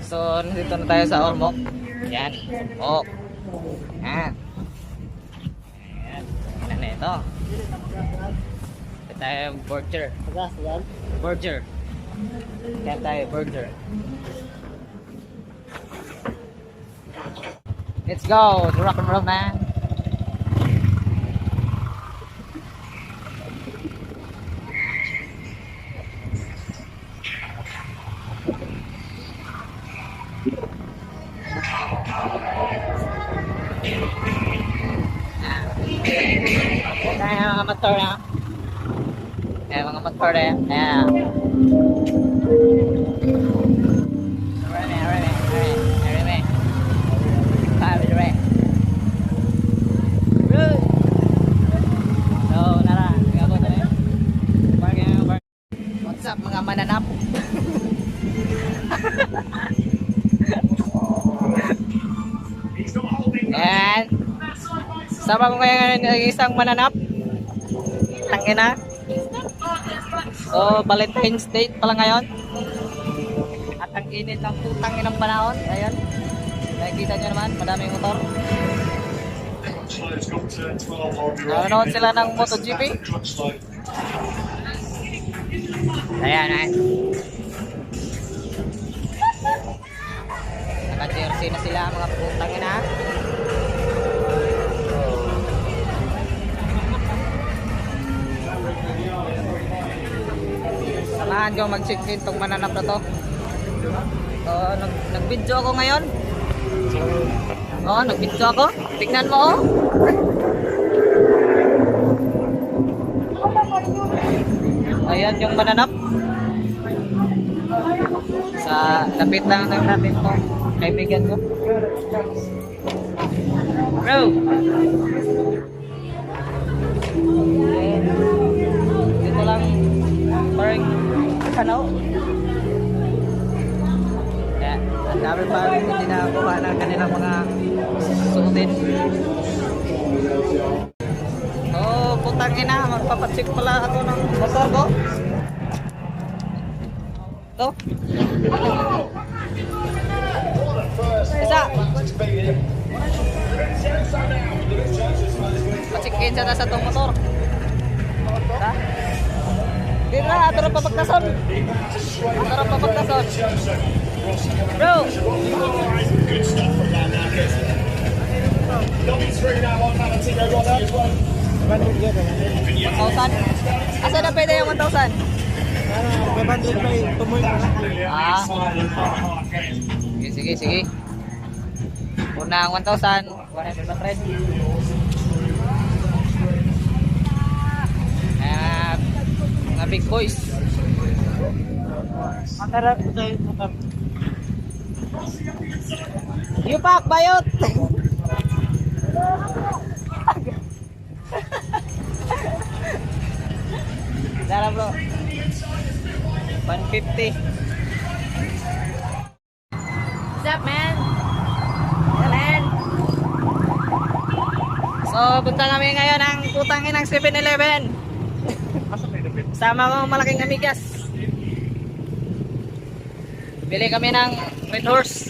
So, nandito na tayo sa Ormoc. Yan. Ormoc. Yan. Ayan. Yan na ito. Ito tayo burger. Burger. Kaya tayo burger. Let's go to rock and roll, man. Kaya mga motor na. Kaya mga motor na. Ayan. Arame, arame, arame, arame. Sabi, arame. Bro! So, nara, gabot na eh. Parking, parking. What's up, mga mananap? Ayan. Sama ko ngayon ang isang mananap. Tangina. So, Valentine's Day pala ngayon. At ang init ng putang inang panahon. Ayan. Nakikita nyo naman, madaming motor. Nanonood sila ng MotoGP. Ayan, ayan. Naka-jersey na sila, mga putang ina. Samahan ko mag-check-in tong mananap na to. So, nag-video ako ngayon. Oo, nag-video ako. Tignan mo, oh. Ayan yung mananap. Sa lapit lang lang natin to. Kaibigan ko. Bro! Ayan. Dito lang parang kanaw. Kaya, ang dami pa rin hindi nakakuha ng kanilang mga suotin. Oh, putang ina, magpapacheck pala ako ng motor ko. Ito. Isa. Pa-check in siya na sa itong motor. Ha? Di na, ato na papagtason. Ato na papagtason. Bro! Good stuff from that Marquez. W3 now on Valentino Rossi as well. 1,000? Asa na pwede yung 1,000? 500 pa yung tumoy na. Ah. Sige, sige, sige. Una ang 1,000. 100. Ah, mga big boys. Matara ito yung motor. Yupak, bayot! Dara, bro. 150. What's up, man? Yeah, man. So, punta kami ngayon ang putangin ng 7-Eleven. Sama ko ang malaking amigas. Bili kami ng Red Horse.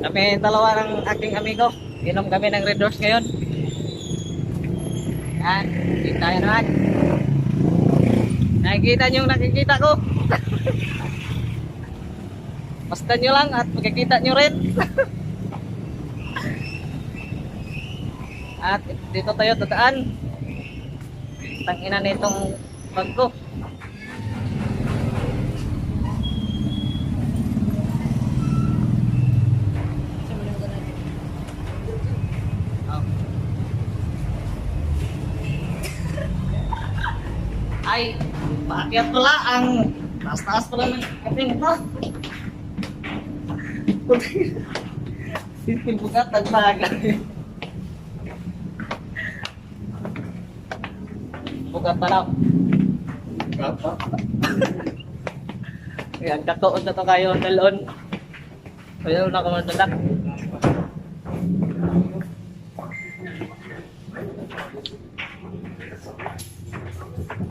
Kami dalawa ng aking amigo. Inom kami ng Red Horse ngayon. Yan, kita tayo naman. Nakikita niyo yung nakikita ko. Basta nyo lang at makikita nyo rin. At dito tayo dadaan. Tangina na itong bag ko. Oh. Ay, paakyat pala ang taas-taas pala ng ating ito. Simple bukat, tagbaga. Bukat pala. Ayan, katuon na to kayo, talon. Ayaw na kumadalak.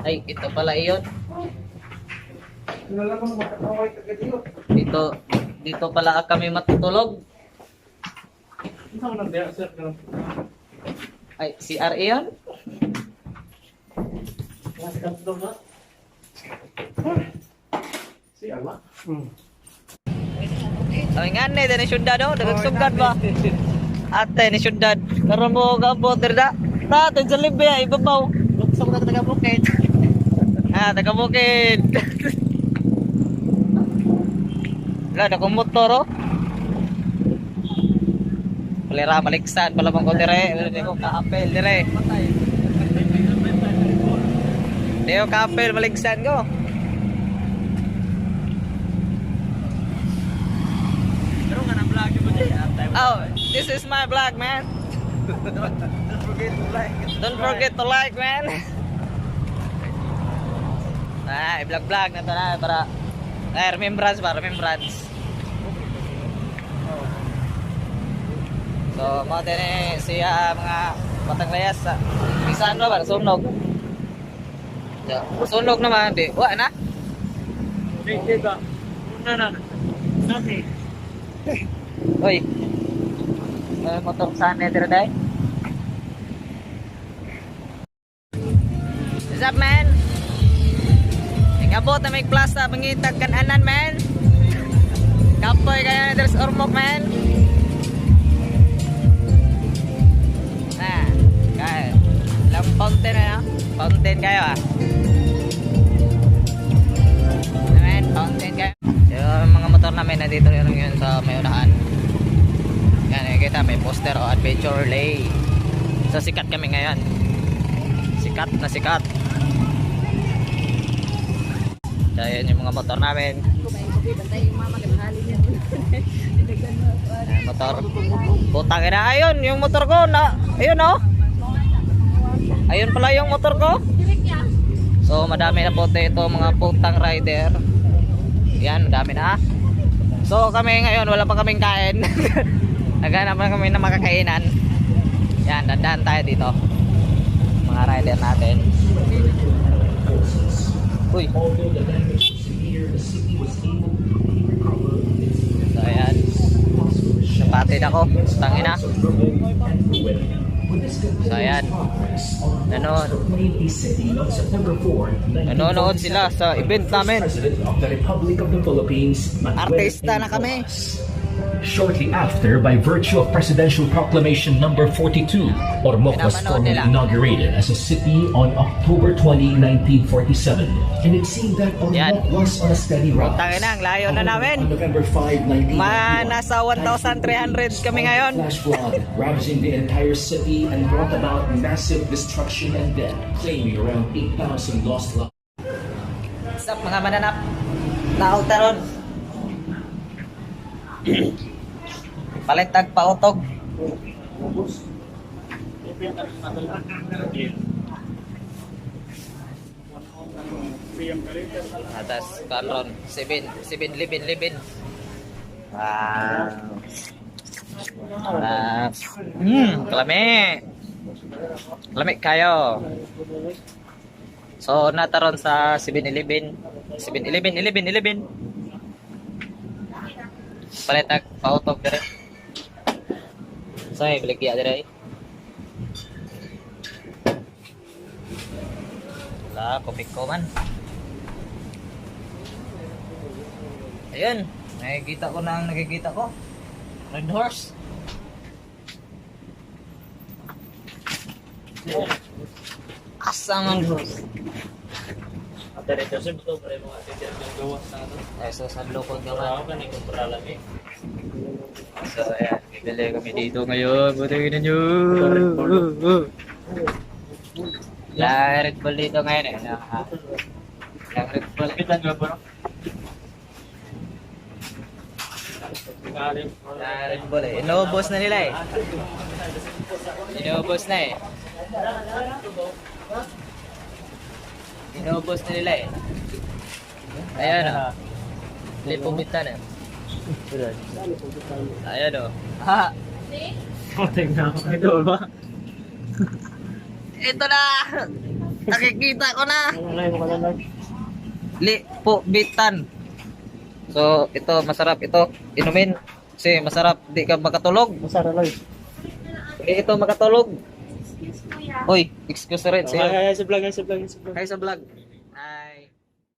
Ay, ito pala iyon. Dito, Dito pala kami matutulog. Ay, CRA yun? Ay nga ni, ni syudad oh, dagang sugad ba? Ate ni syudad. Karon mo ka boter da. Ta, te Jollibee ay ibabaw. Luksong na taga bukid. Ah, taga bukid. Wala, dakong motor oh. Palira, maliksan pala bang ko dire. Di ko kaapel dire. Di ko kaapel, maligsan ko. Pero nga na vlog mo di. Oh, this is my vlog, man. Don't forget to like. Don't forget to like, man. Ah, i-vlog vlog na to na para eh, remembrance ba, remembrance. So, mo din eh, siya mga batang layas sa bisan ba ba sunog. Ya, sunog naman di. Wa na. Sige ba? Una na. Sani. Oy. May motor saan eh, dire day? What's up, man? Ingabot na may plaza, mangitag kananan, man. Kapoy kayo na diri sa Ormoc, man. Ah, kaya. Lang fountain na, no? Fountain kayo, ah. Man, fountain kayo. So, yung mga motor namin nandito rin ngayon sa may unahan. Yan, nakikita may poster o Adventure Lay. So sikat kami ngayon. Sikat na sikat. So ayan yung mga motor namin. Ayan, motor. Putang ina, ayun yung motor ko na ayun oh. Ayun pala yung motor ko. So madami na po dito mga putang rider. Yan, madami na. So kami ngayon wala pa kaming kain. Naghanap pa kami ng makakainan. Yan, dandan tayo dito. Mga rider natin. Uy. Although the damage was severe, the city was able to quickly recover its So ayan. Napatid ako. Tangina. and ruin. With this So ayan. progress, Nanood. proclaimed a city on September 4, Nanonood sila sa event namin. President of the Republic of the Philippines, Manuel Artista A. na kami. Rojas. Shortly after, by virtue of Presidential Proclamation Number 42, Ormoc was Pinapanood formally nila. inaugurated as a city on October 20, 1947. And it seemed that Ormoc Yan. was on a steady rise. Putang ina, ang layo na However, namin. on November 5, 1991, Ma, nasa 1,300 kami ngayon. Flash flood ravaging the entire city and brought about massive destruction and death, claiming around 8,000 lost lives. What's up mga mananap? Naog taron. Palitag pautog. Atas karon 7 7 libin libin. Wow. Ah, kalami. Kalami kayo. So nataron sa 7-Eleven. 7-Eleven, 11, 11. Palitag pautog dire. Say baligya dire. Wala, kopi ko man. Ayun, nakikita ko na ang nakikita ko. Red horse. Asa man horse? Diretso sa ito, pre, mga teacher ng gawa sa ano. Ay, so sa lukod Wala naman. ako ka, kumpara lang eh. So, ayan. Bibili kami dito ngayon. Buti na nyo. Wala Red Bull dito ngayon eh. No? Ha? Walang Red Bull. Kita nga ba, no? Wala Red Bull eh. Inuubos na nila eh. Inuubos na eh. Inuubos na nila eh. Ayan o. Oh. Lipumitan eh. Ayan o. Ha! Tingnan ako. Ito ba? Ito na! Nakikita ko na! Lipubitan. So, ito, masarap ito. Inumin. Kasi masarap, di ka makatulog. Masarap lang. Hindi ito makatulog. Excuse, kuya. Uy, excuse rin sa'yo. Hi, hi sa vlog, hi sa vlog, hi sa vlog. Hi sa vlog.